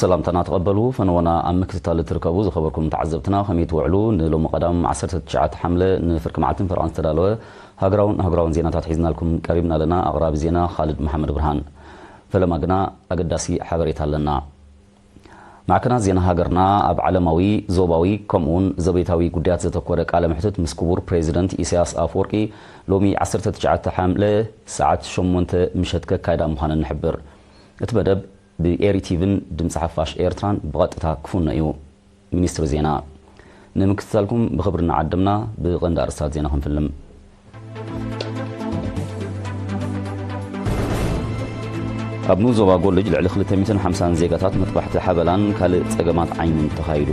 ሰላምታና ተቐበሉ። ፈነወና ኣብ ምክትታል እትርከቡ ዝኸበርኩም ተዓዘብትና ከመይ ትውዕሉ? ንሎሚ ቀዳም ዓሰርተ ትሽዓተ ሓምለ ንፍርቂ መዓልትን ፈረቓን ዝተዳለወ ሃገራውን ኣህጉራውን ዜናታት ሒዝናልኩም ቀሪብና ኣለና። ኣቕራቢ ዜና ካልድ መሓመድ ብርሃን። ፈለማ ግና ኣገዳሲ ሓበሬታ ኣለና። ማዕከናት ዜና ሃገርና ኣብ ዓለማዊ፣ ዞባዊ ከምኡውን ዘቤታዊ ጉዳያት ዘተኮረ ቃለ መሕትት ምስ ክቡር ፕሬዚደንት ኢሳያስ ኣፈወርቂ ሎሚ ዓሰርተ ትሽዓተ ሓምለ ሰዓት ሸሞንተ ምሸት ከካይዳ ምዃነን ንሕብር። እቲ መደብ ብኤሪ ቲቪን ድምፂ ሓፋሽ ኤርትራን ብቐጥታ ክፍኖ እዩ። ሚኒስትሪ ዜና። ንምክትታልኩም ብኽብሪ እናዓደምና ብቐንዲ ኣርእስታት ዜና ክንፍልም። ኣብ ንኡስ ዞባ ጎልጅ ልዕሊ ክልተ ሚእትን ሓምሳን ዜጋታት መጥባሕቲ ሓበላን ካልእ ጸገማት ዓይንን ተኻይዱ።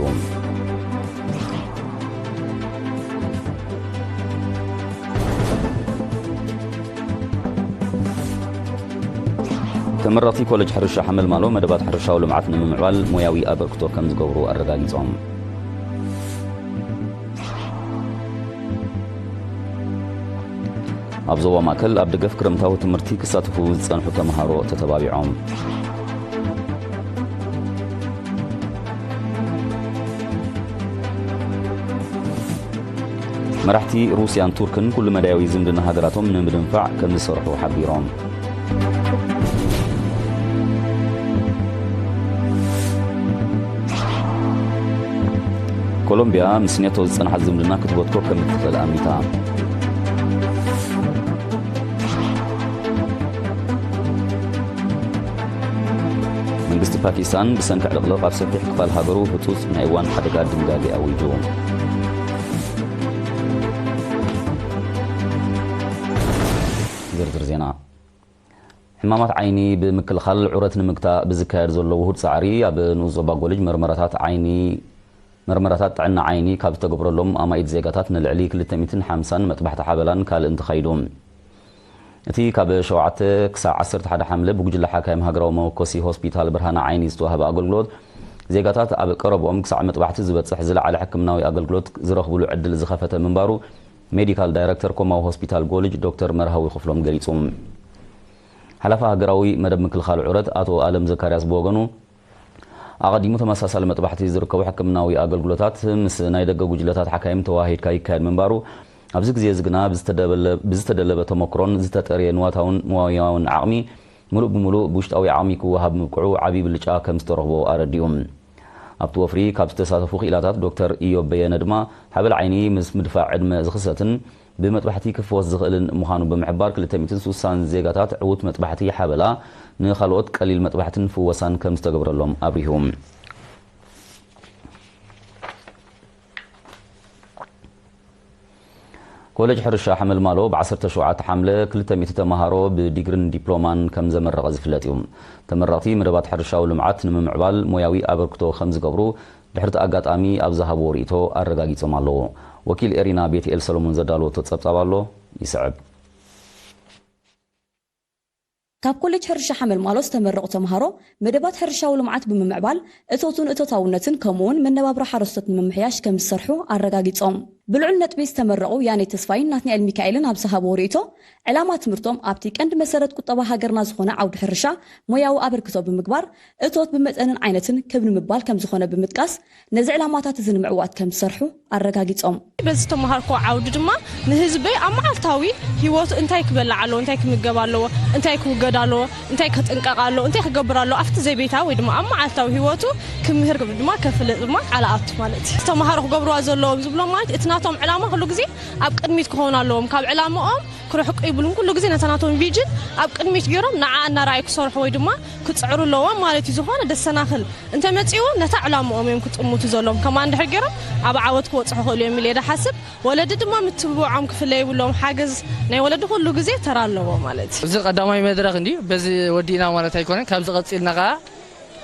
ተመረቕቲ ኮለጅ ሕርሻ ሓመልማሎ መደባት ሕርሻዊ ልምዓት ንምምዕባል ሞያዊ ኣበርክቶ ከም ዝገብሩ ኣረጋጊጾም። ኣብ ዞባ ማእከል ኣብ ደገፍ ክረምታዊ ትምህርቲ ክሳተፉ ዝጸንሑ ተመሃሮ ተተባቢዖም። መራሕቲ ሩስያን ቱርክን ኩሉ መዳያዊ ዝምድና ሃገራቶም ንምድንፋዕ ከም ዝሰርሑ ሓቢሮም። ኮሎምቢያ ምስ ኔቶ ዝጸንሓት ዝምድና ክትበትኮ ከም እትኽእል ኣሚታ። መንግስቲ ፓኪስታን ብሰንኪ ዕልቕልቕ ኣብ ሰፊሕ ክፋል ሃገሩ ህጹጽ ናይ እዋን ሓደጋ ድንጋጌ ኣዊጁ። ዝርዝር ዜና። ሕማማት ዓይኒ ብምክልኻል ዑረት ንምግታእ ብዝካየድ ዘሎ ውሁድ ጻዕሪ ኣብ ንኡስ ዞባ ጎልጅ መርመራታት ዓይኒ መርመራታት ጥዕና ዓይኒ ካብ ዝተገብረሎም ኣማኢት ዜጋታት ንልዕሊ ክልተ ሚእትን ሓምሳን መጥባሕቲ ሓበላን ካልእን ተኻይዱ። እቲ ካብ ሸውዓተ ክሳዕ ዓሰርተ ሓደ ሓምለ ብጉጅለ ሓካይም ሃገራዊ መወኮሲ ሆስፒታል ብርሃነ ዓይኒ ዝተዋህበ ኣገልግሎት፣ ዜጋታት ኣብ ቀረብኦም ክሳዕ መጥባሕቲ ዝበጽሕ ዝለዓለ ሕክምናዊ ኣገልግሎት ዝረኽብሉ ዕድል ዝኸፈተ ምንባሩ ሜዲካል ዳይረክተር ኮማዊ ሆስፒታል ጎልጅ ዶክተር መርሃዊ ክፍሎም ገሊጹ። ሓላፊ ሃገራዊ መደብ ምክልኻል ዑረት ኣቶ ኣለም ዘካርያስ ብወገኑ፣ ኣቐዲሙ ተመሳሳሊ መጥባሕቲ ዝርከቡ ሕክምናዊ ኣገልግሎታት ምስ ናይ ደገ ጉጅለታት ሓካይም ተወሃሂድካ ይካየድ ምንባሩ፣ ኣብዚ ግዜ እዚ ግና ብዝተደበለ-፣ ብዝተደለበ ተመክሮን ዝተጠርየ ንዋታውን ሞያውን ዓቕሚ፣ ምሉእ ብምሉእ ብውሽጣዊ ዓቕሚ ክወሃብ ምብቅዑ ዓብዪ ብልጫ ከም ዝተረኽቦ ኣረዲኡ። ኣብቲ ወፍሪ ካብ ዝተሳተፉ ክኢላታት ዶክተር ኢዮብ በየነ ድማ፣ ሓበል ዓይኒ ምስ ምድፋእ ዕድመ ዝኽሰትን ብመጥባሕቲ ክፍወስ ዝኽእልን ምዃኑ ብምሕባር፣ ክልተ ሚእትን ስሳን ዜጋታት ዕዉት መጥባሕቲ ሓበላ ንኻልኦት ቀሊል መጥባሕትን ፍወሳን ከም ዝተገብረሎም ኣብሪሁ። ኮሌጅ ሕርሻ ሓመልማሎ ብ ዓሰርተ ሸውዓተ ሓምለ ክልተ ሚእቲ ተምሃሮ ብዲግሪን ዲፕሎማን ከም ዘመረቐ ዝፍለጥ እዩ። ተመረቕቲ መደባት ሕርሻዊ ልምዓት ንምምዕባል ሞያዊ ኣበርክቶ ከም ዝገብሩ ድሕርቲ ኣጋጣሚ ኣብ ዝሃብዎ ርእይቶ ኣረጋጊጾም ኣለዉ። ወኪል ኤሪና ቤትኤል ሰሎሞን ዘዳለወቶ ጸብጻብ ኣሎ፣ ይስዕብ። ካብ ኮሌጅ ሕርሻ ሓመልማሎ ዝተመረቑ ተምሃሮ መደባት ሕርሻዊ ልምዓት ብምምዕባል እቶትን እቶታውነትን ከምኡውን መነባብሮ ሓረስቶት ንምምሕያሽ ከም ዝሰርሑ ኣረጋጊጾም። ብልዑል ነጥቢ ዝተመረቑ ያኔ ተስፋይን ናትናኤል ሚካኤልን ኣብ ዝሃብዎ ርእይቶ፣ ዕላማ ትምህርቶም ኣብቲ ቀንዲ መሰረት ቁጠባ ሃገርና ዝኾነ ዓውዲ ሕርሻ ሞያዊ ኣበርክቶ ብምግባር፣ እቶት ብመጠንን ዓይነትን ክብ ንምባል ከም ዝኾነ ብምጥቃስ፣ ነዚ ዕላማታት እዚ ንምዕዋት ከም ዝሰርሑ ኣረጋጊጾም። በዚ ዝተመሃርኩዎ ዓውዲ ድማ ንህዝበይ ኣብ መዓልታዊ ህይወቱ እንታይ ክበልዕ ኣለዎ፣ እንታይ ክምገብ ኣለዎ፣ እንታይ ክውገድ ኣለዎ፣ እንታይ ክጥንቀቕ ኣለዎ፣ እንታይ ክገብር ኣለዎ፣ ኣብቲ ዘቤታ ወይ ድማ ኣብ መዓልታዊ ህይወቱ ክምህር ድማ ከፍልጥ ድማ ቃል ኣቱ ማለት እዩ። ተምሃሮ ክገብርዋ ዘለዎም ዝብሎም ማለት እቲ ናቶም ዕላማ ኩሉ ግዜ ኣብ ቅድሚት ክኾኑ ኣለዎም። ካብ ዕላማኦም ክርሕቁ ይብሉን ኩሉ ግዜ ነታ ናቶም ቪዥን ኣብ ቅድሚት ገይሮም ንዓ እናረኣዩ ክሰርሑ ወይ ድማ ክጽዕሩ ኣለዎም ማለት እዩ። ዝኾነ ደሰናኽል እንተመጺኡ ነታ ዕላማኦም እዮም ክጥምቱ ዘለዎም። ከማን ድሕር ገይሮም ኣብ ዓወት ክበጽሑ ክኽእሉ እዮም ኢለ እየ ድሓስብ። ወለዲ ድማ ምትብብዖም ክፍለ የብሎም። ሓገዝ ናይ ወለዲ ኩሉ ግዜ ተራ ኣለዎ ማለት እዩ። እዚ ቀዳማይ መድረኽ እንድዩ። በዚ ወዲእና ማለት ኣይኮነን። ካብዚ ቀጺልና ከኣ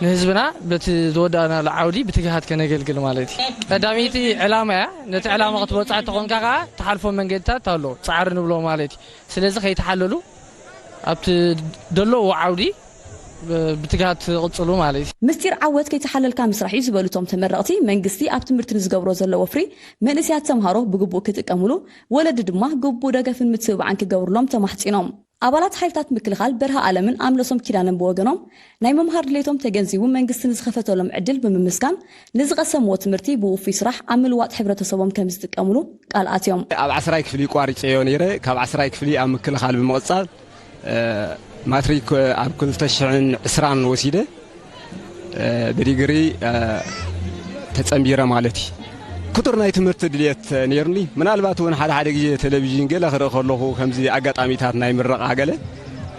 ንህዝብና በቲ ዝወዳእናሉ ዓውዲ ብትግሃት ከነገልግል ማለት እዩ። ቀዳመይቲ ዕላማ እያ። ነቲ ዕላማ ክትበጽሖ ተኾንካ ከኣ ትሓልፎ መንገድታት ኣሎ፣ ጻዕሪ ንብሎ ማለት እዩ። ስለዚ ከይተሓለሉ ኣብቲ ደለዎ ዓውዲ ብ-፣ ብትግሃት ክቕጽሉ ማለት እዩ። ምስጢር ዓወት ከይተሓለልካ ምስራሕ እዩ ዝበሉ እቶም ተመረቕቲ፣ መንግስቲ ኣብ ትምህርቲ ንዝገብሮ ዘሎ ወፍሪ መንእሰያት ተምሃሮ ብግቡእ ክጥቀምሉ፣ ወለዲ ድማ ግቡእ ደገፍን ምትብባዕን ክገብርሎም ተማሕጺኖም። ኣባላት ሓይልታት ምክልኻል በርሃ ኣለምን ኣምለሶም ኪዳነን ብወገኖም፣ ናይ ምምሃር ድሌቶም ተገንዚቡ መንግስቲ ንዝኸፈተሎም ዕድል ብምምስጋን፣ ንዝቐሰምዎ ትምህርቲ ብውፉይ ስራሕ ኣብ ምልዋጥ ሕብረተሰቦም ከም ዝጥቀምሉ ቃል ኣትዮም። ኣብ ዓስራይ ክፍሊ ቋሪፀዮ ነይረ። ካብ ዓስራይ ክፍሊ ኣብ ምክልኻል ብምቕፃል፣ እ፣ ማትሪክ ኣብ ክልተ ሽሕን ዕስራን ወሲደ፣ እ፣ ብዲግሪ፣ እ፣ ተፀንቢረ ማለት እዩ። ክቱር ናይ ትምህርቲ ድልየት ነይሩኒ። ምናልባት እውን ሓደ ሓደ ግዜ ቴሌቪዥን ገለ ክርኢ ከለኹ ከምዚ ኣጋጣሚታት ናይ ምረቓ ገለ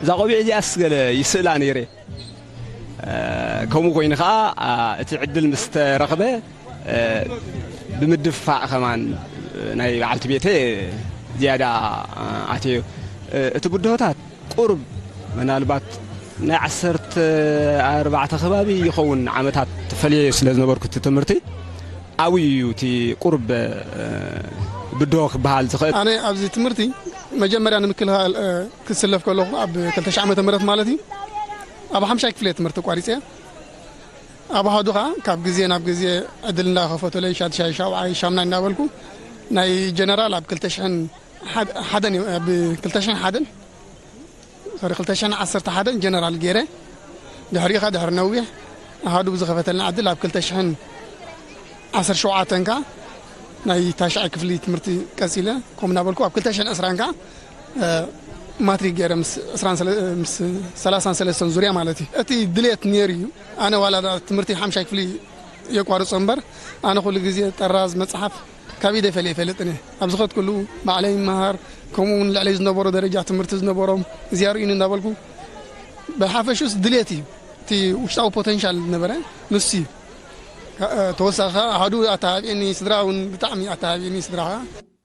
እዛ ቆቢዕ እዚኣስ ገለ ይስእላ ነይረ። እ፣ ከምኡ ኮይኑ ከዓ፣ እ፣ እቲ ዕድል ምስ ተረኽበ፣ እ፣ ብምድፋዕ ከማን፣ እ፣ ናይ በዓልቲ ቤተ ዝያዳ፣ እ፣ ኣትዮ። እ፣ እቲ ብድሆታት ቁሩብ ምናልባት ናይ ዓሰርተ ኣርባዕተ ከባቢ ይኸውን ዓመታት ተፈልየ ስለ ዝነበርኩ እቲ ትምህርቲ ኣብኡ እዩ እቲ ቁሩብ፣ እ፣ ብድሆ ክበሃል ዝኽእል። ኣነ ኣብዚ ትምህርቲ መጀመርያ ንምክልኻል፣ እ፣ ክስለፍ ከለኹ ኣብ ክልተ ሽሕ ዓመተ ምህረት ማለት እዩ፣ ኣብ ሓምሻይ ክፍሊ ትምህርቲ ቋሪፀ። ኣብ ኣሃዱ ኸዓ ካብ ግዜ ናብ ግዜ ዕድል እንዳኸፈተለይ ሻድሻይ፣ ሻውዓይ፣ ሻምናይ እንዳበልኩ ናይ ጀነራል ኣብ ክልተ ሽሕን ሓደን፣ ኣብ ክልተ ሽሕን ሓደን፣ ሶሪ፣ ክልተ ሽሕን ዓሰርተ ሓደን ጀነራል ገይረ። ድሕሪኡ ኸዓ ድሕሪ ነዊሕ ኣሃዱ ብዝኸፈተልና ዕድል ኣብ ክልተ ሽሕን ዓሰርተ ሸውዓተን ከ ናይ ታሽዓይ ክፍሊ ትምህርቲ ቀጺለ፣ ከምኡ እናበልኩ ኣብ ክልተ ሽሕን ዕስራን ከ፣ እ፣ ማትሪክ ገይረ ምስ ዕስራን ሰለ-፣ ምስ ሰላሳን ሰለስተን ዙርያ ማለት እዩ። እቲ ድሌት ነይሩ እዩ። ኣነ ዋላ ዳ ትምህርቲ ሓምሻይ ክፍሊ የቋርጾ እምበር፣ ኣነ ኩሉ ግዜ ጠራዝ መጽሓፍ ካብ ኢደይ ፈለየ ኣይፈልጥን እየ። ኣብ ዝኸድኩሉ ባዕለይ ይመሃር፣ ከምኡ እውን ልዕለይ ዝነበሩ ደረጃ ትምህርቲ ዝነበሮም እዚኣ ርእዩኒ እናበልኩ፣ ብሓፈሹስ ድሌት እዩ። እቲ ውሽጣዊ ፖቴንሻል ዝነበረ ንሱ እዩ። ካ-፣ ተወሳኺ ከዓ ኣሃዱ ኣተሃብየኒ፣ ስድራ እውን ብጣዕሚ ኣተሃብየኒ፣ ስድራ ከዓ።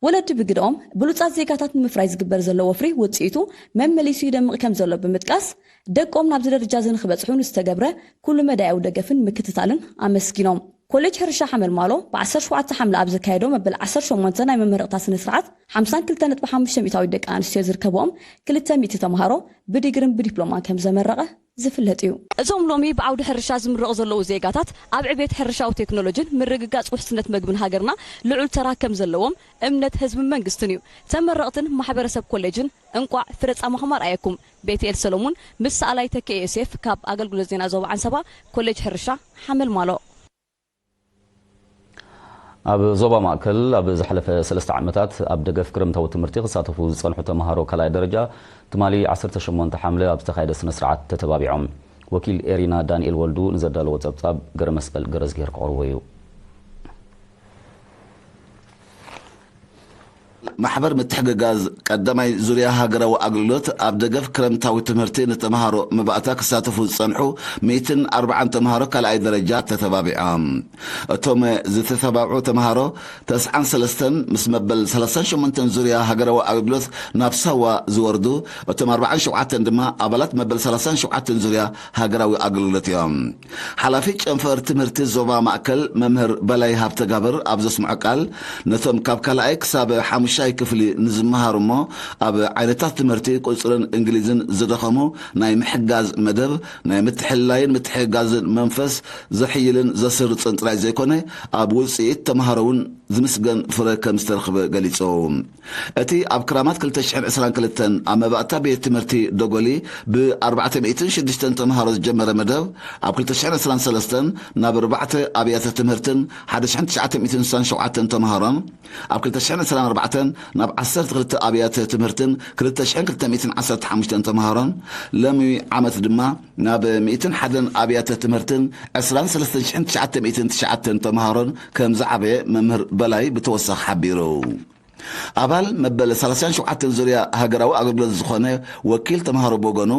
ወለዲ ብግደኦም፣ ብሉጻት ዜጋታት ንምፍራይ ዝግበር ዘሎ ወፍሪ ውጽኢቱ መመሊሱ ይደምቕ ከም ዘሎ ብምጥቃስ፣ ደቆም ናብዚ ደረጃ እዚ ንክበጽሑ ንዝተገብረ ኩሉ መዳያዊ ደገፍን ምክትታልን ኣመስጊኖም። ኮሌጅ ሕርሻ ሓመልማሎ ብ ዓሰርተ ሸውዓተ ሓምለ ኣብ ዘካየዶ መበል ዓሰርተ ሸሞንተ ናይ መመረቕታ ስነ ስርዓት፣ ሓምሳን ክልተን ነጥቢ ሓሙሽተ ሚእታዊት ደቂ ኣንስትዮ ዝርከብኦም ክልተ ሚእቲ ተምሃሮ ብዲግርን ብዲፕሎማን ከም ዘመረቐ ዝፍለጥ እዩ። እዞም ሎሚ ብዓውዲ ሕርሻ ዝምረቑ ዘለዉ ዜጋታት፣ ኣብ ዕቤት ሕርሻዊ ቴክኖሎጂን ምርግጋጽ ውሕስነት መግብን ሃገርና ልዑል ተራ ከም ዘለዎም እምነት ህዝብን መንግስትን እዩ። ተመረቕትን ማሕበረሰብ ኮሌጅን እንቋዕ ፍረ ጻማኹም ኣርኣየኩም። ቤትኤል ሰሎሙን ምስ ሰኣላይ ተኪኤ ዮሴፍ ካብ ኣገልግሎት ዜና ዞባ ዓንሰባ፣ ኮሌጅ ሕርሻ ሓመልማሎ። ኣብ ዞባ ማእከል ኣብ ዝሓለፈ ሰለስተ ዓመታት ኣብ ደገፍ ክረምታዊ ትምህርቲ ክሳተፉ ዝጸንሑ ተምሃሮ ካልኣይ ደረጃ፣ ትማሊ ዓሰርተ ሸሞንተ ሓምለ ኣብ ዝተኻየደ ስነ ስርዓት ተተባቢዖም። ወኪል ኤሪና ዳንኤል ወልዱ ንዘዳለዎ ጸብጻብ ገረመስቀል ገረዝግሄር ክቕርቦ እዩ። ማሕበር ምትሕግጋዝ ቀዳማይ ዙርያ ሃገራዊ ኣገልግሎት ኣብ ደገፍ ክረምታዊ ትምህርቲ ንተምሃሮ መባእታ ክሳተፉ ዝጸንሑ ሚእትን ኣርባዓን ተምሃሮ ካልኣይ ደረጃ ተተባቢዖም። እቶም ዝተተባብዑ ተምሃሮ ተስዓን ሰለስተን ምስ መበል ሰላሳን ሸሞንተን ዙርያ ሃገራዊ ኣገልግሎት ናብ ሳዋ ዝወርዱ፣ እቶም ኣርባዓን ሸውዓተን ድማ ኣባላት መበል ሰላሳን ሸውዓተን ዙርያ ሃገራዊ ኣገልግሎት እዮም። ሓላፊ ጨንፈር ትምህርቲ ዞባ ማእከል መምህር በላይ ሃብተጋብር ኣብ ዘስምዖ ቃል፣ ነቶም ካብ ካልኣይ ክሳብ ሓሙሻይ ክፍሊ ንዝመሃሩ እሞ ኣብ ዓይነታት ትምህርቲ ቁጽርን እንግሊዝን ዝደኸሙ ናይ ምሕጋዝ መደብ ናይ ምትሕልላይን ምትሕግጋዝን መንፈስ ዘሕይልን ዘስርጽን ጥራይ ዘይኮነ፣ ኣብ ውጽኢት ተምሃሮ እውን ዝምስገን ፍረ ከም ዝተረኽበ ገሊጹ። እቲ ኣብ ክራማት ክልተ ሽሕን ዕስራን ክልተን ኣብ መባእታ ቤት ትምህርቲ ደጎሊ ብ ኣርባዕተ ሚእትን ሽዱሽተን ተምሃሮ ዝጀመረ መደብ፣ ኣብ ክልተ ሽሕን ዕስራን ሰለስተን ናብ ኣርባዕተ ኣብያተ ትምህርትን ሓደ ሽሕን ትሽዓተ ሚእትን ስሳን ሸውዓተን ተምሃሮን፣ ኣብ ክልተ ሽሕን ዕስራን ኣርባዕተን ናብ ዓሰርተ ክልተ ኣብያተ ትምህርትን ክልተ ሽሕን ክልተ ሚእትን ዓሰርተ ሓሙሽተን ተምሃሮን፣ ለሚ ዓመት ድማ ናብ ሚእትን ሓደን ኣብያተ ትምህርትን ዕስራን ሰለስተን ሽሕን ትሽዓተ ሚእትን ትሽዓተን ተምሃሮን ከም ዝዓበየ መምህር በላይ ብተወሳኺ ሓቢሩ። ኣባል መበል ሰላሳን ሸውዓተን ዙርያ ሃገራዊ ኣገልግሎት ዝኾነ ወኪል ተምሃሮ ብወገኑ፣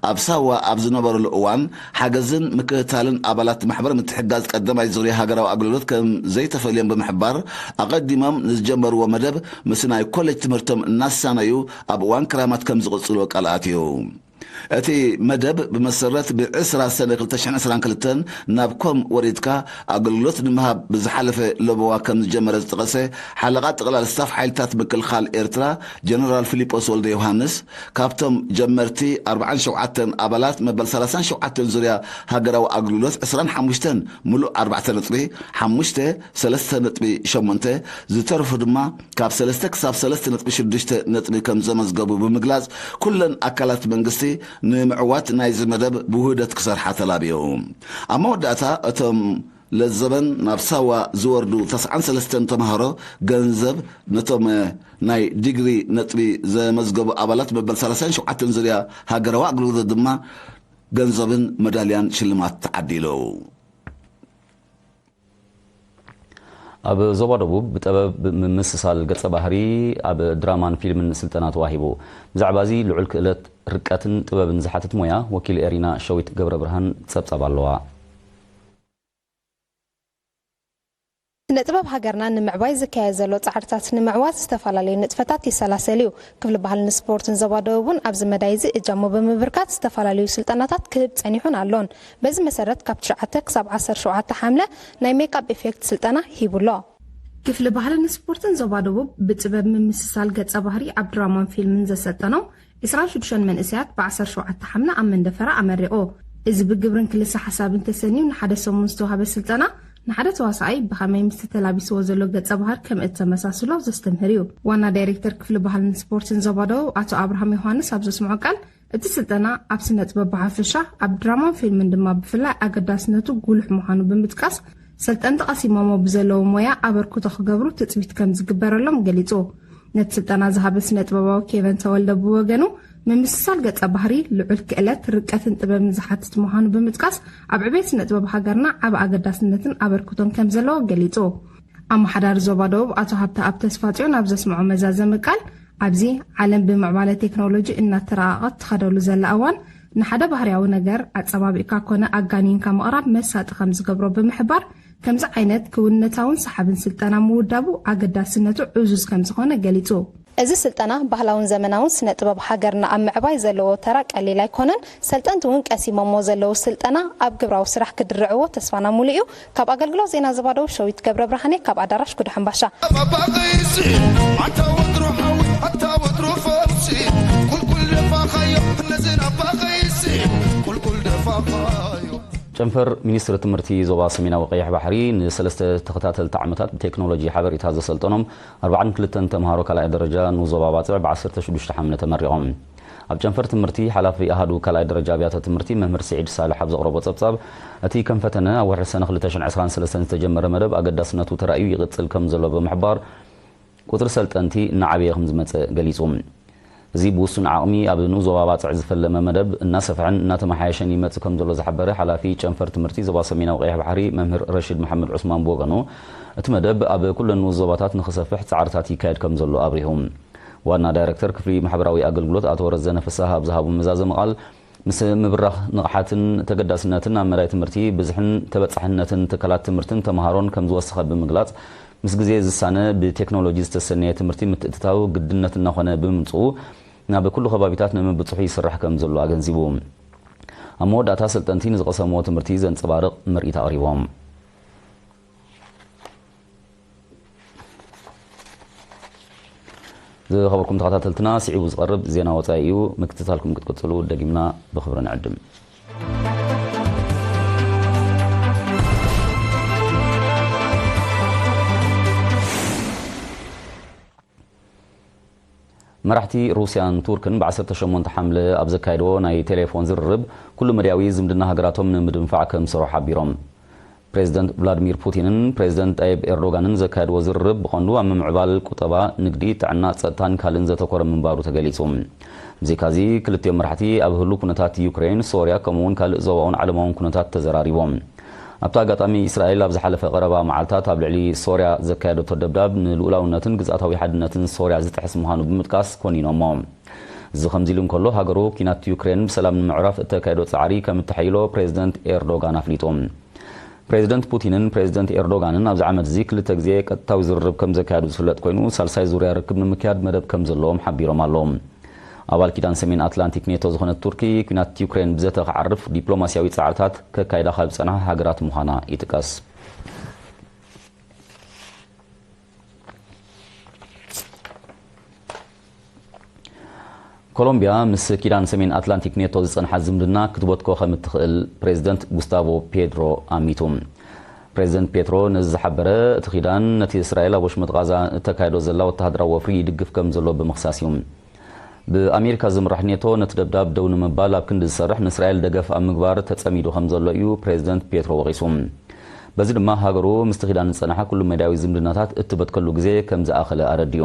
ኣብ ሳዋ ኣብ ዝነበረሉ እዋን ሓገዝን ምክትታልን ኣባላት ማሕበር ምትሕጋዝ ቀዳማይ ዙርያ ሃገራዊ ኣገልግሎት ከም ዘይተፈልዮም ብምሕባር፣ ኣቐዲሞም ንዝጀመርዎ መደብ ምስ ናይ ኮሌጅ ትምህርቶም እናሳነዩ ኣብ እዋን ክራማት ከም ዝቕጽልዎ ቃል ኣትዩ። እቲ መደብ ብመሰረት ብ20 ሰነ 2022 ናብ ኮም ወሪድካ ኣገልግሎት ንምሃብ ብዝሓለፈ ለበዋ ከም ዝጀመረ ዝጠቐሰ ሓለቓ ጠቕላል ስታፍ ሓይልታት ምክልኻል ኤርትራ ጀነራል ፊሊጶስ ወልደ ዮሃንስ፣ ካብቶም ጀመርቲ ኣርባዓን ሸውዓተን ኣባላት መበል ሰላሳን ሸውዓተን ዙርያ ሃገራዊ ኣገልግሎት፣ ዕስራን ሓሙሽተን ምሉእ ኣርባዕተ ነጥቢ ሓሙሽተ፣ ሰለስተ ነጥቢ ሸሞንተ፣ ዝተረፉ ድማ ካብ ሰለስተ ክሳብ ሰለስተ ነጥቢ ሽዱሽተ ነጥቢ ከም ዘመዝገቡ ብምግላጽ፣ ኩለን ኣካላት መንግስቲ ንምዕዋት ናይዚ መደብ ብውህደት ክሰርሓ ተላብዮ። ኣብ መወዳእታ እቶም ለዘበን ናብ ሳዋ ዝወርዱ ተስዓን ሰለስተን ተምሃሮ ገንዘብ ነቶም ናይ ዲግሪ ነጥቢ ዘመዝገቡ ኣባላት መበል ሰላሳን ሸውዓተን ዙርያ ሃገራዊ ኣገልግሎት ድማ ገንዘብን መዳልያን ሽልማት ተዓዲሉ። ኣብ ዞባ ደቡብ ብጥበብ ምምስሳል ገጸ ባህሪ ኣብ ድራማን ፊልምን ስልጠና ተዋሂቡ። ብዛዕባ እዚ ልዑል ክእለት ርቀትን ጥበብን ዝሓትት ሞያ ወኪል ኤሪና ሸዊት ገብረ ብርሃን ጸብጻብ ኣለዋ። ስነ ጥበብ ሃገርና ንምዕባይ ዝካየድ ዘሎ ጻዕርታት ንምዕዋት ዝተፈላለዩ ንጥፈታት ይሰላሰል እዩ። ክፍሊ ባህልን ስፖርትን ዞባ ደቡብ እውን ኣብዚ መዳይ እዚ እጃሙ ብምብርካት ዝተፈላለዩ ስልጠናታት ክህብ ጸኒሑን ኣሎን። በዚ መሰረት ካብ ትሽዓተ ክሳብ ዓሰርተ ሸውዓተ ሓምለ ናይ ሜክኣፕ ኢፌክት ስልጠና ሂቡ ኣሎ። ክፍሊ ባህልን ስፖርትን ዞባ ደቡብ ብጥበብ ምምስሳል ገጸ ባህሪ ኣብ ድራማን ፊልምን ዘሰልጠኖም ዕስራን ሽዱሽተን መንእሰያት ብ ዓሰርተ ሸውዓተ ሓምለ ኣብ መንደፈራ ኣመሪቑ። እዚ ብግብርን ክልሰ ሓሳብን ተሰንዩ ንሓደ ሰሙን ዝተዋህበ ስልጠና፣ ንሓደ ተዋሳኣይ ብኸመይ ምስቲ ተላቢስዎ ዘሎ ገጸ ባህር ከም እተመሳስሎ ዘስተምህር እዩ። ዋና ዳይሬክተር ክፍሊ ባህልን ስፖርትን ዞባ ደቡብ ኣቶ ኣብርሃም ዮሃንስ ኣብ ዘስምዖ ቃል፣ እቲ ስልጠና ኣብ ስነ ጥበብ ብሓፈሻ፣ ኣብ ድራማን ፊልምን ድማ ብፍላይ ኣገዳስነቱ ጉሉሕ ምዃኑ ብምጥቃስ፣ ሰልጠንቲ ቀሲሞሞ ብዘለዎ ሞያ ኣበርክቶ ክገብሩ ትጽቢት ከም ዝግበረሎም ገሊጹ። ነቲ ስልጠና ዝሃበ ስነ ጥበባዊ ኬቨን ተወልደ ብወገኑ፣ ምምስሳል ገጸ ባህሪ ልዑል ክእለት፣ ርቀትን ጥበብን ዝሓትት ምዃኑ ብምጥቃስ፣ ኣብ ዕቤት ስነ ጥበብ ሃገርና ዓቢ ኣገዳስነትን ኣበርክቶን ከም ዘለዎ ገሊጹ። ኣመሓዳሪ ዞባ ደቡብ ኣቶ ሃብተኣብ ተስፋጽዮን ኣብ ዘስምዖ መዛዘሚ ቃል፣ ኣብዚ ዓለም ብምዕባለ ቴክኖሎጂ እናተረቓቐት ትኸደሉ ዘላ እዋን፣ ንሓደ ባህርያዊ ነገር ኣጸባቢቕካ ኮነ ኣጋኒንካ ምቕራብ መሳጢ ከም ዝገብሮ ብምሕባር፣ ከምዚ ዓይነት ክውንነታውን ሰሓብን ስልጠና ምውዳቡ ኣገዳስነቱ ዕዙዝ ከም ዝኾነ ገሊጹ። እዚ ስልጠና ባህላውን ዘመናውን ስነ ጥበብ ሃገርና ኣብ ምዕባይ ዘለዎ ተራ ቀሊል ኣይኮነን። ሰልጠንቲ እውን ቀሲሞሞ ዘለዉ ስልጠና ኣብ ግብራዊ ስራሕ ክድርዕዎ ተስፋና ሙሉእ እዩ። ካብ ኣገልግሎት ዜና ዞባ ደቡብ ሸዊት ገብረ ብርሃን እየ ካብ ኣዳራሽ ጉዳሕምባሻ። ጨንፈር ሚኒስትሪ ትምህርቲ ዞባ ሰሜናዊ ቀይሕ ባሕሪ ንሰለስተ ተኸታተልቲ ዓመታት ብቴክኖሎጂ ሓበሬታ ዘሰልጠኖም ኣርባዓን ክልተን ተምሃሮ ካልኣይ ደረጃ ንዞባ ባጽዕ ብ ዓሰርተ ሽዱሽተ ሓምለ ተመሪቖም። ኣብ ጨንፈር ትምህርቲ ሓላፊ ኣሃዱ ካልኣይ ደረጃ ኣብያተ ትምህርቲ መምህር ስዒድ ሳልሕ ኣብ ዘቕረቦ ጸብጻብ፣ እቲ ከም ፈተነ ኣብ ወርሒ ሰነ ክልተ ሽሕን ዕስራን ሰለስተን ዝተጀመረ መደብ ኣገዳስነቱ ተራእዩ ይቕጽል ከም ዘሎ ብምሕባር፣ ቁጽሪ ሰልጠንቲ እናዓበየ ከም ዝመጸ ገሊጹ። እዚ ብውሱን ዓቕሚ ኣብ ንኡስ ዞባ ባጽዕ ዝፈለመ መደብ እናሰፍሐን እናተመሓየሸን ይመጽእ ከም ዘሎ ዝሓበረ ሓላፊ ጨንፈር ትምህርቲ ዞባ ሰሜናዊ ቀይሕ ባሕሪ መምህር ረሺድ መሓመድ ዑስማን ብወገኑ፣ እቲ መደብ ኣብ ኩለን ንኡስ ዞባታት ንኽሰፍሕ ጻዕርታት ይካየድ ከም ዘሎ ኣብሪሁ። ዋና ዳይረክተር ክፍሊ ማሕበራዊ ኣገልግሎት ኣቶ ረዘነ ፍስሃ ኣብ ዝሃቦ መዛዘሚ ቃል፣ ምስ ምብራኽ ንቕሓትን ተገዳስነትን ኣብ መዳይ ትምህርቲ ብዝሕን ተበጻሕነትን ትካላት ትምህርትን ተምሃሮን ከም ዝወሰኸ ብምግላጽ፣ ምስ ግዜ ዝሳነ ብቴክኖሎጂ ዝተሰነየ ትምህርቲ ምትእትታው ግድነት እናኾነ ብምምጽኡ፣ ናብ ኩሉ ከባቢታት ንምብጽሑ ይስራሕ ከም ዘሎ ኣገንዚቡ። ኣብ መወዳእታ ሰልጠንቲ ንዝቐሰምዎ ትምህርቲ ዘንጸባርቕ ምርኢት ኣቕሪቦም። ዝኸበርኩም ተኸታተልትና፣ ስዒቡ ዝቐርብ ዜና ወጻኢ እዩ። ምክትታልኩም ክትቅጽሉ ደጊምና ብኽብሪ ንዕድም። መራሕቲ ሩስያን ቱርክን ብ ዓሰርተ ሸሞንተ ሓምለ ኣብ ዘካየድዎ ናይ ቴሌፎን ዝርርብ፣ ኩሉ መድያዊ ዝምድና ሃገራቶም ንምድንፋዕ ከም ዝሰርሑ ሓቢሮም። ፕሬዚደንት ቭላድሚር ፑቲንን ፕሬዚደንት ጣይብ ኤርዶጋንን ዘካየድዎ ዝርርብ ብቐንዱ ኣብ ምምዕባል ቁጠባ፣ ንግዲ፣ ጥዕና፣ ጸጥታን ካልእን ዘተኮረ ምንባሩ ተገሊጹ። ብዘይካዚ፣ ክልቲኦም መራሕቲ ኣብ ህሉው ኩነታት ዩክሬን፣ ሶርያ፣ ከምኡ'ውን ካልእ ዞባውን ዓለማውን ኩነታት ተዘራሪቦም። ኣብቲ ኣጋጣሚ፣ እስራኤል ኣብ ዝሓለፈ ቀረባ መዓልታት ኣብ ልዕሊ ሶርያ ዘካየደቶ ደብዳብ ንልኡላውነትን ግዝኣታዊ ሓድነትን ሶርያ ዝጥሕስ ምዃኑ ብምጥቃስ ኮኒኖሞ። እዚ ከምዚ ኢሉ እንከሎ፣ ሃገሩ ኲናት ዩክሬን ብሰላም ንምዕራፍ እተካየዶ ጻዕሪ ከም እተሐይሎ ፕሬዚደንት ኤርዶጋን ኣፍሊጡ። ፕሬዚደንት ፑቲንን ፕሬዚደንት ኤርዶጋንን ኣብዚ ዓመት እዚ ክልተ ግዜ ቀጥታዊ ዝርርብ ከም ዘካየዱ ዝፍለጥ ኮይኑ፣ ሳልሳይ ዙርያ ርክብ ንምክያድ መደብ ከም ዘለዎም ሓቢሮም ኣለዉ። ኣባል ኪዳን ሰሜን ኣትላንቲክ ኔቶ ዝኾነት ቱርኪ፣ ኲናት ዩክሬን ብዘተ ክዓርፍ ዲፕሎማስያዊ ጻዕርታት ከካይዳ ካብ ዝጸንሓ ሃገራት ምዃና ይጥቀስ። ኮሎምቢያ ምስ ኪዳን ሰሜን ኣትላንቲክ ኔቶ ዝጸንሓ ዝምድና ክትበትኮ ከም እትኽእል ፕሬዚደንት ጉስታቮ ፔድሮ ኣሚቱ። ፕሬዚደንት ፔትሮ ነዚ ዝሓበረ፣ እቲ ኪዳን ነቲ እስራኤል ኣብ ወሽመጥ ቓዛ እተካይዶ ዘላ ወተሃደራዊ ወፍሪ ይድግፍ ከም ዘሎ ብምኽሳስ እዩ። ብኣሜሪካ ዝምራሕ ኔቶ ነቲ ደብዳብ ደው ንምባል ኣብ ክንዲ ዝሰርሕ፣ ንእስራኤል ደገፍ ኣብ ምግባር ተጸሚዱ ከም ዘሎ እዩ ፕሬዚደንት ፔትሮ ወቒሱ። በዚ ድማ ሃገሩ ምስቲ ኪዳን ዝጸንሓ ኩሉ መዳያዊ ዝምድናታት እትበትከሉ ግዜ ከም ዝኣኸለ ኣረዲኡ።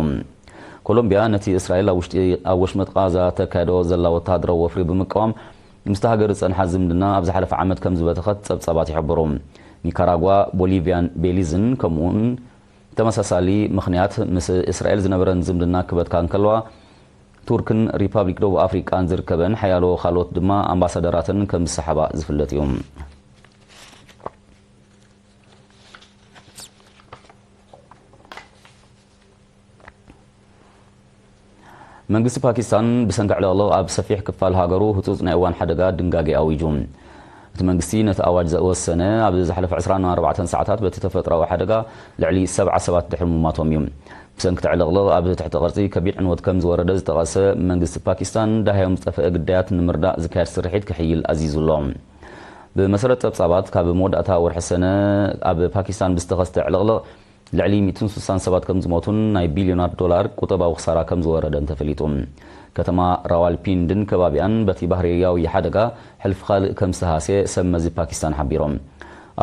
ኮሎምቢያ ነቲ እስራኤል ኣብ ውሽጢ፣ ኣብ ወሽመጥ ቓዛ ተካይዶ ዘላ ወተሃደራዊ ወፍሪ ብምቅዋም፣ ምስቲ ሃገር ዝጸንሓ ዝምድና ኣብ ዝሓለፈ ዓመት ከም ዝበተኸት ጸብጻባት ይሕብሩ። ኒካራጓ፣ ቦሊቪያን ቤሊዝን ከምኡውን ተመሳሳሊ ምኽንያት ምስ እስራኤል ዝነበረን ዝምድና ክበትካ እንከለዋ፣ ቱርክን ሪፓብሊክ ደቡብ ኣፍሪቃን ዝርከበን ሓያሎ ካልኦት ድማ ኣምባሳደራተን ከም ዝሰሓባ ዝፍለጥ እዩ። መንግስቲ ፓኪስታን ብሰንኪ ዕልቕልቕ ኣብ ሰፊሕ ክፋል ሃገሩ ህጹጽ ናይ እዋን ሓደጋ ድንጋጌ ኣዊጁ። እቲ መንግስቲ ነቲ ኣዋጅ ዝወሰነ፣ ኣብ ዝሓለፈ ዕስራን ኣርባዕተን ሰዓታት በቲ ተፈጥሮኣዊ ሓደጋ ልዕሊ ሰብዓ ሰባት ድሕሪ ምሟቶም እዩ። ብሰንኪ እቲ ዕልቕልቕ ኣብ ትሕቲ ቅርጺ ከቢድ ዕንወት ከም ዝወረደ ዝጠቐሰ መንግስቲ ፓኪስታን፣ ደሃዮም ዝጠፍአ ግዳያት ንምርዳእ ዝካየድ ስርሒት ክሕይል ኣዚዙ ኣሎ። ብመሰረት ጸብጻባት፣ ካብ መወዳእታ ወርሒ ሰነ ኣብ ፓኪስታን ብዝተኸስተ ዕልቕልቕ ልዕሊ ሚእትን ስሳን ሰባት ከም ዝሞቱን ናይ ቢልዮናት ዶላር ቁጠባዊ ክሳራ ከም ዝወረደን ተፈሊጡ። ከተማ ራዋልፒንድን ከባቢኣን በቲ ባህርያዊ ሓደጋ ሕልፊ ካልእ ከም ዝተሃስየ ሰብ መዚ ፓኪስታን ሓቢሮም።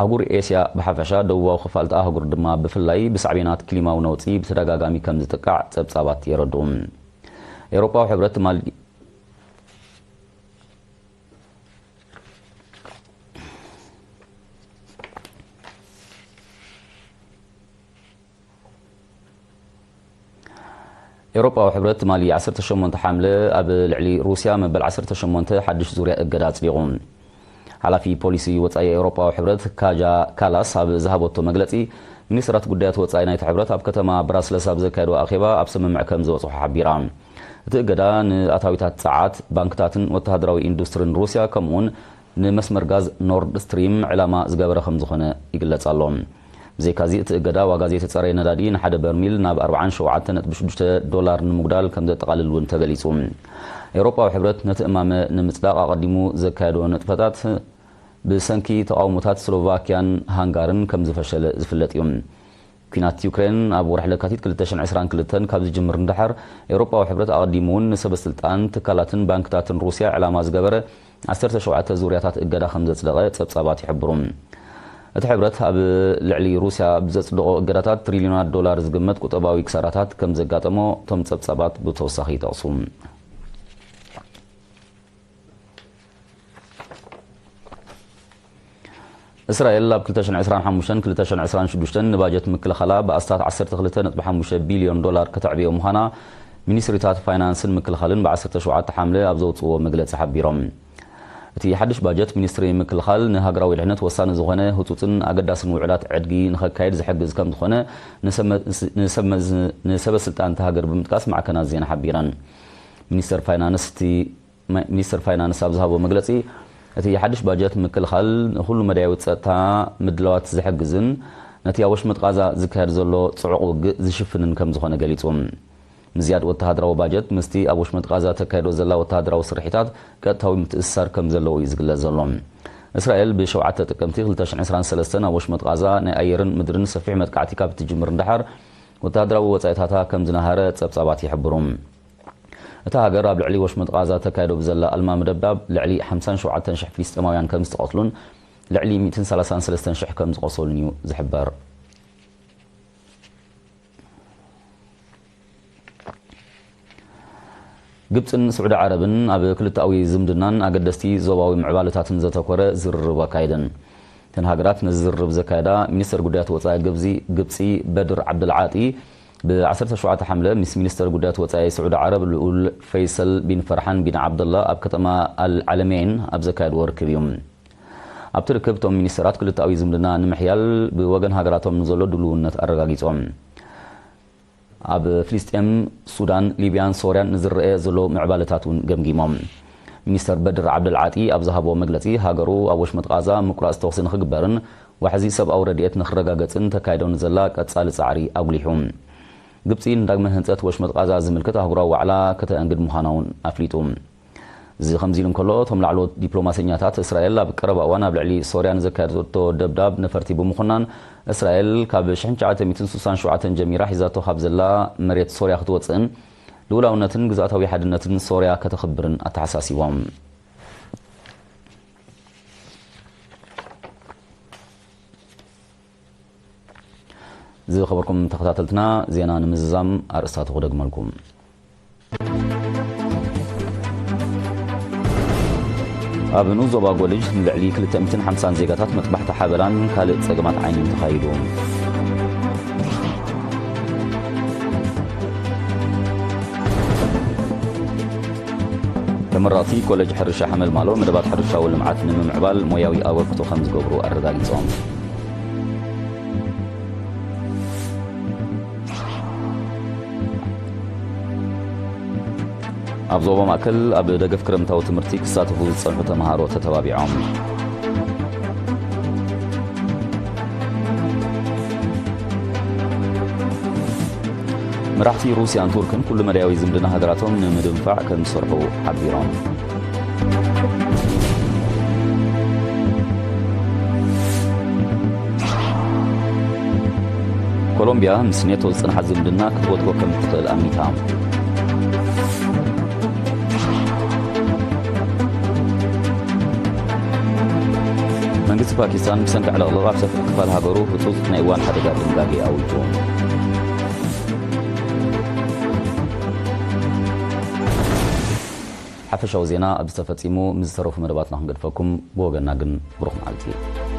ኣህጉር ኤስያ ብሓፈሻ፣ ደቡባዊ ክፋል እታ ኣህጉር ድማ ብፍላይ ብሳዕቤናት ክሊማዊ ነውጺ ብተደጋጋሚ ከም ዝጥቃዕ ጸብጻባት የረድኡ። ኤውሮጳዊ ሕብረት ትማሊ ኤውሮጳዊ ሕብረት ትማሊ ዓሰርተ ሸሞንተ ሓምለ ኣብ ልዕሊ ሩስያ መበል ዓሰርተ ሸሞንተ ሓድሽ ዙርያ እገዳ ኣጽዲቑ። ሓላፊ ፖሊሲ ወጻኢ ኤውሮጳዊ ሕብረት ካጃ ካላስ ኣብ ዝሃበቶ መግለጺ፣ ሚኒስትራት ጉዳያት ወጻኢ ናይቲ ሕብረት ኣብ ከተማ ብራስለስ ኣብ ዘካየድዎ ኣኼባ ኣብ ስምምዕ ከም ዝበጽሑ ሓቢራ። እቲ እገዳ ንኣታዊታት ጸዓት፣ ባንክታትን ወተሃደራዊ ኢንዱስትሪን ሩስያ፣ ከምኡውን ንመስመር ጋዝ ኖርድ ስትሪም ዕላማ ዝገበረ ከም ዝኾነ ይግለጽ ኣሎ። ብዘይካዚ፣ እቲ እገዳ ዋጋ ዘይተጸረየ ነዳዲ ንሓደ በርሚል ናብ ኣርባዓን ሸውዓተን ነጥቢ ሽዱሽተ ዶላር ንምጉዳል ከም ዘጠቓልል እውን ተገሊጹ። ኤውሮጳዊ ሕብረት ነቲ እማመ ንምጽዳቕ ኣቐዲሙ ዘካየዶ ንጥፈታት ብሰንኪ ተቓውሞታት ስሎቫክያን ሃንጋርን ከም ዝፈሸለ ዝፍለጥ እዩ። ኲናት ዩክሬን ኣብ ወርሒ ለካቲት ክልተ ሽሕን ዕስራን ክልተን ካብ ዝጅምር ንደሓር፣ ኤውሮጳዊ ሕብረት ኣቐዲሙ እውን ንሰበ ስልጣን፣ ትካላትን ባንክታትን ሩስያ ዕላማ ዝገበረ ዓሰርተ ሸውዓተ ዙርያታት እገዳ ከም ዘጽደቐ ጸብጻባት ይሕብሩ። እቲ ሕብረት ኣብ ልዕሊ ሩስያ ብዘጽደቖ እገዳታት ትሪልዮናት ዶላር ዝግመት ቁጠባዊ ክሳራታት ከም ዘጋጠሞ እቶም ጸብጻባት ብተወሳኺ ይጠቕሱ። እስራኤል ኣብ ክልተ ሽሕን ዕስራን ሓሙሽተን ክልተ ሽሕን ዕስራን ሽዱሽተን ንባጀት ምክልኻላ ብኣስታት ዓሰርተ ክልተ ነጥቢ ሓሙሽተ ቢልዮን ዶላር ከተዕብዮ ምዃና ሚኒስትሪታት ፋይናንስን ምክልኻልን ብዓሰርተ ሸውዓተ ሓምለ ኣብ ዘውፅዎ መግለፂ ሓቢሮም። እቲ ሓድሽ ባጀት ሚኒስትሪ ምክልኻል ንሃገራዊ ድሕነት ወሳኒ ዝኾነ ህፁፅን ኣገዳስን ውዕላት ዕድጊ ንኸካየድ ዝሕግዝ ከም ዝኾነ ንሰመ-፣ ንሰበ ስልጣን እታ ሃገር ብምጥቃስ ማዕከናት ዜና ሓቢረን። ሚኒስተር ፋይናንስ እቲ ሚኒስትር ፋይናንስ ኣብ ዝሃቦ መግለጺ፣ እቲ ሓድሽ ባጀት ምክልኻል ንኹሉ መዳያዊ ጸጥታ ምድላዋት ዝሕግዝን ነቲ ኣብ ወሽመጥ ቃዛ ዝካየድ ዘሎ ጽዑቕ ውግእ ዝሽፍንን ከም ዝኾነ ገሊጹ። ምዝያድ ወተሃደራዊ ባጀት ምስቲ ኣብ ወሽመጥ ቃዛ ተካይዶ ዘላ ወተሃደራዊ ስርሒታት ቀጥታዊ ምትእስሳር ከም ዘለዎ እዩ ዝግለጽ ዘሎ። እስራኤል ብሸውዓተ ጥቅምቲ ክልተ ሽሕን ዕስራን ሰለስተን ኣብ ወሽመጥ ቃዛ ናይ ኣየርን ምድርን ሰፊሕ መጥቃዕቲ ካብ እትጅምር ንደሓር ወተሃደራዊ ወጻኢታታ ከም ዝነሃረ ጸብጻባት ይሕብሩ። እታ ሃገር ኣብ ልዕሊ ወሽመጥ ቃዛ ተካይዶ ብዘላ ኣልማሚ ደብዳብ ልዕሊ ሓምሳን ሸውዓተን ሽሕ ፍልስጤማውያን ከም ዝተቐትሉን ልዕሊ ሚእትን ሰላሳን ሰለስተን ሽሕ ከም ዝቖሰሉን እዩ ዝሕበር። ግብጽን ስዑዲ ዓረብን ኣብ ክልተኣዊ ዝምድናን ኣገደስቲ ዞባዊ ምዕባለታትን ዘተኮረ ዝርርብ ኣካይደን። እተን ሃገራት ነዚ ዝርርብ ዘካየዳ ሚኒስተር ጉዳያት ወጻኢ ግብጺ፣ ግብጺ በድር ዓብደልዓጢ ብ ዓሰርተ ሸውዓተ ሓምለ ምስ ሚኒስተር ጉዳያት ወጻኢ ስዑዲ ዓረብ ልኡል ፈይሰል ቢን ፈርሓን ቢን ዓብደላ ኣብ ከተማ ኣል ዓለመይን ኣብ ዘካየድዎ ርክብ እዩ። ኣብቲ ርክብ እቶም ሚኒስተራት ክልተኣዊ ዝምድና ንምሕያል ብወገን ሃገራቶም ንዘሎ ድልውነት ኣረጋጊጾም። ኣብ ፍልስጤም፣ ሱዳን፣ ሊብያን ሶርያን ንዝረአ ዘሎ ምዕባለታት እውን ገምጊሞም። ሚኒስተር በድር ዓብደልዓጢ ኣብ ዝሃቦ መግለጺ፣ ሃገሩ ኣብ ወሽመጥ ቓዛ ምቁራጽ ተኹሲ ንኽግበርን ዋሕዚ ሰብኣዊ ረድኤት ንኽረጋገጽን ተካይዶ ንዘላ ቀጻሊ ጻዕሪ ኣጉሊሑ። ግብጺ ንዳግመ ህንጸት ወሽመጥ ቓዛ ዝምልከት ኣህጉራዊ ዋዕላ ከተኣንግድ ምዃና እውን ኣፍሊጡ። እዚ ከምዚ ኢሉ እንከሎ፣ እቶም ላዕለዎት ዲፕሎማሰኛታት፣ እስራኤል ኣብ ቀረባ እዋን ኣብ ልዕሊ ሶርያ ንዘካየደቶ ደብዳብ ነፈርቲ ብምኹናን፣ እስራኤል ካብ ሽሕን ትሽዓተ ሚእትን ስሳን ሸውዓተን ጀሚራ ሒዛቶ ካብ ዘላ መሬት ሶርያ ክትወጽእን፣ ልኡላውነትን ግዝኣታዊ ሓድነትን ሶርያ ከተኽብርን ኣተሓሳሲቦም። ዝኸበርኩም ተኸታተልትና፣ ዜና ንምዝዛም ኣርእስታቱ ክደግመልኩም። ኣብ ንኡስ ዞባ ጎልጅ ንልዕሊ ክልተ ሚእትን ሓምሳን ዜጋታት መጥባሕቲ ሓበላን ካልእ ጸገማት ዓይንን ተኻይዱ። ተመረቕቲ ኮሌጅ ሕርሻ ሓመልማሎ መደባት ሕርሻዊ ልምዓት ንምምዕባል ሞያዊ ኣበርክቶ ከም ዝገብሩ ኣረጋጊጾም። ኣብ ዞባ ማእከል ኣብ ደገፍ ክረምታዊ ትምህርቲ ክሳተፉ ዝጸንሑ ተመሃሮ ተተባቢዖም። መራሕቲ ሩስያን ቱርክን ኩሉ መዳያዊ ዝምድና ሃገራቶም ንምድንፋዕ ከም ዝሰርሑ ሓቢሮም። ኮሎምቢያ ምስ ኔቶ ዝጸንሓት ዝምድና ክትወትፎ ከም እትኽእል ኣሚታ። መንግስቲ ፓኪስታን ብሰንኪ ዕልቕልቕ ኣብ ሰፊሕ ክፋል ሃገሩ ህጹጽ ናይ እዋን ሓደጋ ድንጋጌ ኣዊጁ። ሓፈሻዊ ዜና ኣብዚ ተፈጺሙ። ምስ ዝተረፉ መደባትና ክንገድፈኩም፣ ብወገንና ግን ብሩኽ መዓልቲ።